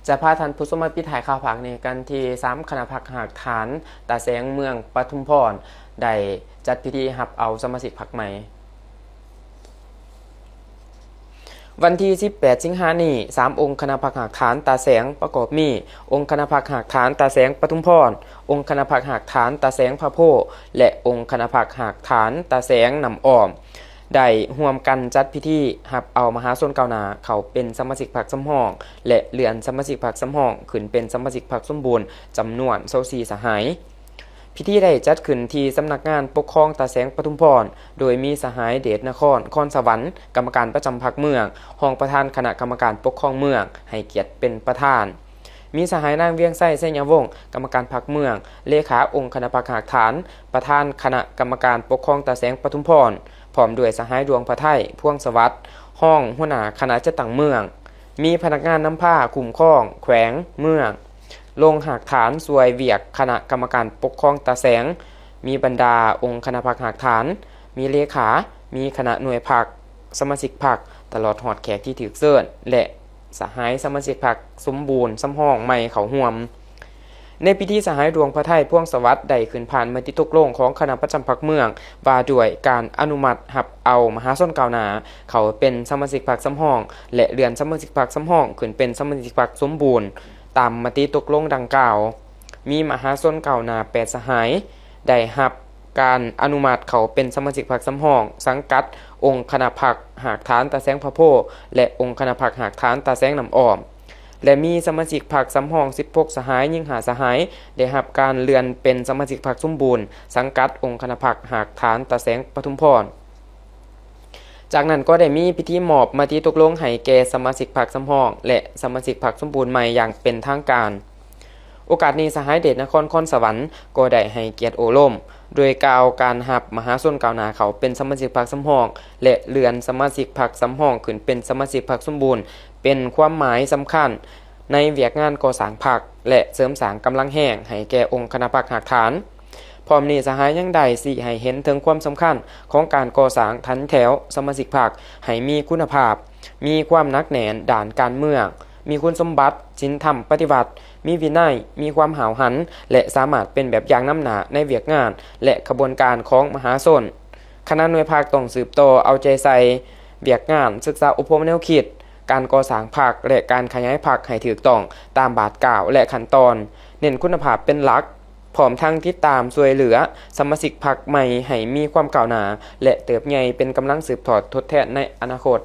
ຈະພາທ່ານຜູ້ຊົມມາປິດທ້າຍຂ່າວພາກນີ້ກັນທີ່ສາມຄະນະພັກຮາກຖານຕາແສງເມືອງປະທຸມພອນ ໄດ້ຈັດພິທີຮັບເອົາສະມາຊິກພັກໃໝ່. ວັນທີສິບແປດ ສິງຫານີ້, ສາມອົງຄະນະພັກຮາກຖານຕາແສງ ປະກອບມີ ອົງຄະນະພັກຮາກຖານຕາແສງປະທຸມພອນ, ອົງຄະນະພັກຮາກຖານຕາແສງພະໂພ ແລະ ອົງຄະນະພັກຮາກຖານຕາແສງນ້ຳອ້ອມ ໄດ້ຮ່ວມກັນຈັດພິທີຮັບເອົາມະຫາຊົນກ້າວໜ້າເຂົ້າເປັນສະມາຊິກພັກສຳຮອງ ແລະ ເລື່ອນສະມາຊິກພັກສຳຮອງຂຶ້ນເປັນສະມາຊິກພັກສົມບູນ ຈຳນວນຊາວສີ່ສະຫາຍ. ພິທີໄດ້ຈັດຂຶ້ນທີ່ສຳນັກງານປົກຄອງຕາແສງປະທຸມພອນ ໂດຍມີສະຫາຍເດດນະຄອນ ຄອນສະຫວັນ ກຳມະການປະຈຳພັກເມືອງ, ຮອງປະທານຄະນະກຳມະການປົກຄອງເມືອງ ໃຫ້ກຽດເປັນປະທານ. ມີສະຫາຍນາງ ວຽງໄຊ ໄຊຍະວົງ ກຳມະການພັກເມືອງ, ເລຂາອົງຄະນະພັກຮາກຖານ, ປະທານຄະນະກຳມະການປົກຄອງຕາແສງປະທຸມພອນ, ພ້ອມດ້ວຍສະຫາຍ ດວງພະໄທ ພວງສະຫວັດ ຮອງຫົວໜ້າຄະນະຈັດຕັ້ງເມືອງ, ມີພະນັກງານນຳພາຄຸ້ມຄອງແຂວງເມືອງ ລົງຮາກຖານຊ່ວຍວຽກຄະນະກຳມະການປົກຄອງຕາແສງ, ມີບັນດາອົງຄະນະພັກຮາກຖານ, ມີເລຂາ, ມີຄະນະໜ່ວຍພັກ, ສະມາຊິກພັກ, ຕະຫຼອດຮອດແຂກທີ່ຖືກເຊີນ ແລະ ສະຫາຍສະມາຊິກພັກສົມບູນສຳຮອງໃໝ່ເຂົ້າຮ່ວມ. ໃນພິທີ ສະຫາຍ ດວງພະໄທ ພວງສະຫວັດ ໄດ້ຂຶ້ນຜ່ານມະຕິຕົກລົງຂອງຄະນະປະຈຳພັກເມືອງ ວ່າດ້ວຍການອະນຸມັດຮັບເອົາມະຫາຊົນກ້າວໜ້າເຂົ້າເປັນສະມາຊິກພັກສຳຮອງ ແລະ ເລື່ອນສະມາຊິກພັກສຳຮອງຂຶ້ນເປັນສະມາຊິກພັກສົມບູນ ຕາມມະຕິຕົກລົງດັ່ງກ່າວ. ມີມະຫາຊົນກ້າວໜ້າແປດສະຫາຍ ໄດ້ຮັບການອະນຸມັດເຂົ້າເປັນສະມາຊິກພັກສຳຮອງ ສັງກັດອົງຄະນະພັກຮາກຖານຕາແສງພະໂພ ແລະ ອົງຄະນະພັກຮາກຖານຕາແສງນ້ຳອ້ອມ ແລະ ມີສະມາຊິກພັກສຳຮອງສິບຫົກສະຫາຍ, ຍິງຫ້າສະຫາຍ ໄດ້ຮັບການເລື່ອນເປັນສະມາຊິກພັກສົມບູນ ສັງກັດອົງຄະນະພັກຮາກຖານຕາແສງປະທຸມພອນ. ຈາກນັ້ນກໍໄດ້ມີພິທີມອບມະຕິຕົກລົງໃຫ້ແກ່ສະມາຊິກພັກສຳຮອງ ແລະ ສະມາຊິກພັກສົມບູນໃໝ່ຢ່າງເປັນທາງການ. ໂອກາດນີ້ ສະຫາຍເດດນະຄອນ ຄອນສະຫວັນ ກໍໄດ້ໃຫ້ກຽດໂອ້ລົມ ໂດຍກ່າວການຮັບມະຫາຊົນກ້າວໜ້າເຂົ້າເປັນສະມາຊິກພັກສຳຮອງ ແລະ ເລື່ອນສະມາຊິກພັກສຳຮອງຂຶ້ນເປັນສະມາຊິກພັກສົມບູນ ເປັນຄວາມໝາຍສຳຄັນໃນວຽກງານກໍ່ສ້າງພັກ ແລະ ເສີມສ້າງກຳລັງແຮງໃຫ້ແກ່ອົງຄະນະພັກຮາກຖານ. ພ້ອມນີ້ ສະຫາຍຍັງໄດ້ຊີ້ໃຫ້ເຫັນເຖິງຄວາມສຳຄັນຂອງການກໍ່ສ້າງຖັນແຖວສະມາຊິກພັກໃຫ້ມີຄຸນນະພາບ, ມີຄວາມໜັກແໜ້ນດ້ານການເມືອງ, ມີຄຸນສົມບັດ, ສິນທຳປະຕິວັດ, ມີວິໄນ, ມີຄວາມຫ້າວຫັນ ແລະ ສາມາດເປັນແບບຢ່າງນຳໜ້າໃນວຽກງານ ແລະ ຂະບວນການຂອງມະຫາຊົນ. ຄະນະໜ່ວຍພັກຕ້ອງສືບຕໍ່ເອົາໃຈໃສ່ວຽກງານສຶກສາອົບຮົມແນວຄິດ, ການກໍ່ສ້າງພັກ ແລະ ການຂະຫຍາຍພັກໃຫ້ຖືກຕ້ອງຕາມບາດກ້າວ ແລະ ຂັ້ນຕອນ, ເນັ້ນຄຸນນະພາບເປັນຫຼັກ, ພ້ອມທັງຕິດຕາມຊ່ວຍເຫຼືອສະມາຊິກພັກໃໝ່ໃຫ້ມີຄວາມກ້າວໜ້າ ແລະ ເຕີບໃຫຍ່ເປັນກຳລັງສືບທອດທົດແທນໃນອະນາຄົດ.